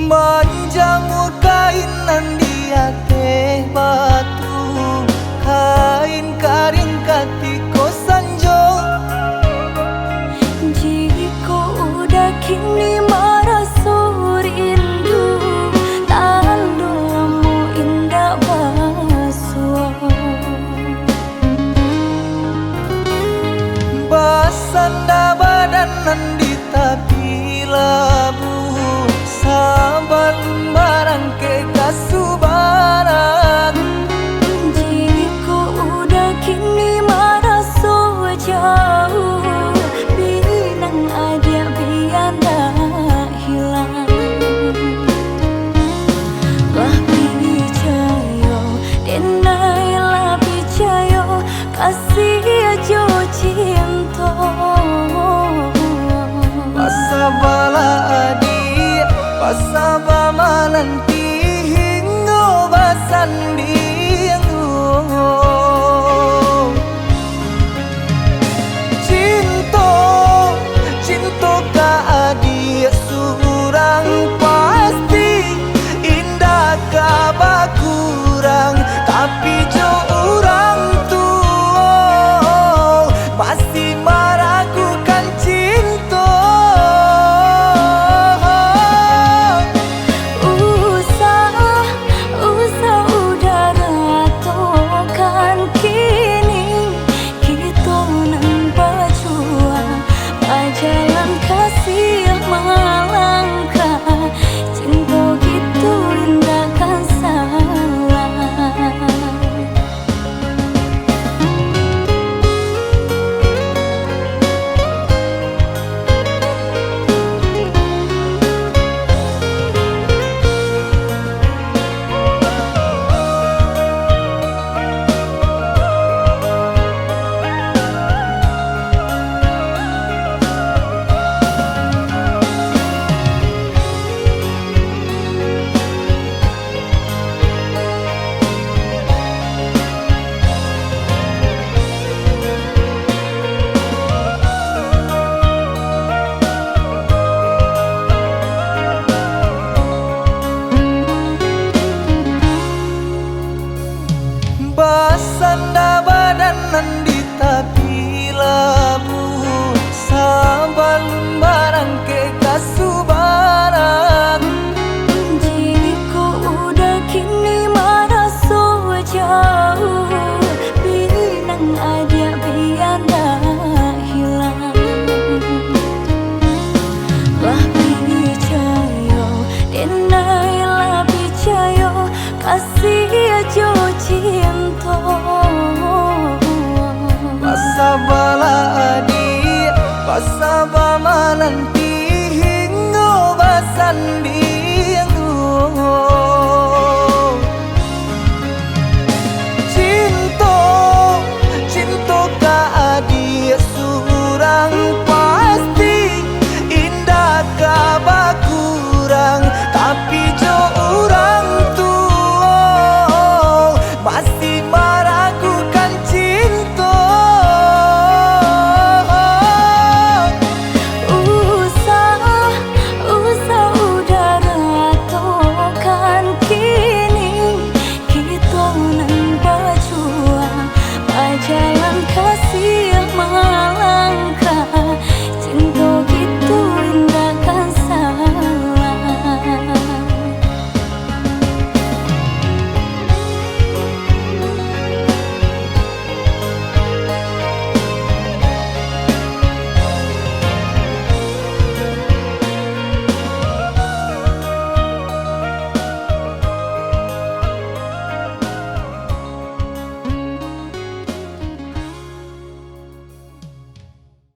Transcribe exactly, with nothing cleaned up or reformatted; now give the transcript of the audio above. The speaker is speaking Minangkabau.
Manjamua kain nan di ateh batu, kain kariang katiko sanjo. Jiko uda kini maraso rindu, tando lamo indak basuo. Basanda badan nan di tapi labuah, sabalun barangkek ka subarang. Jiko uda kini maraso jauah, pinang adiak bia ndak hilang. Lah picayo, denai lah picayo, kasih jo cinto. Basabalah adiak, basaba mananti hinggo basanding.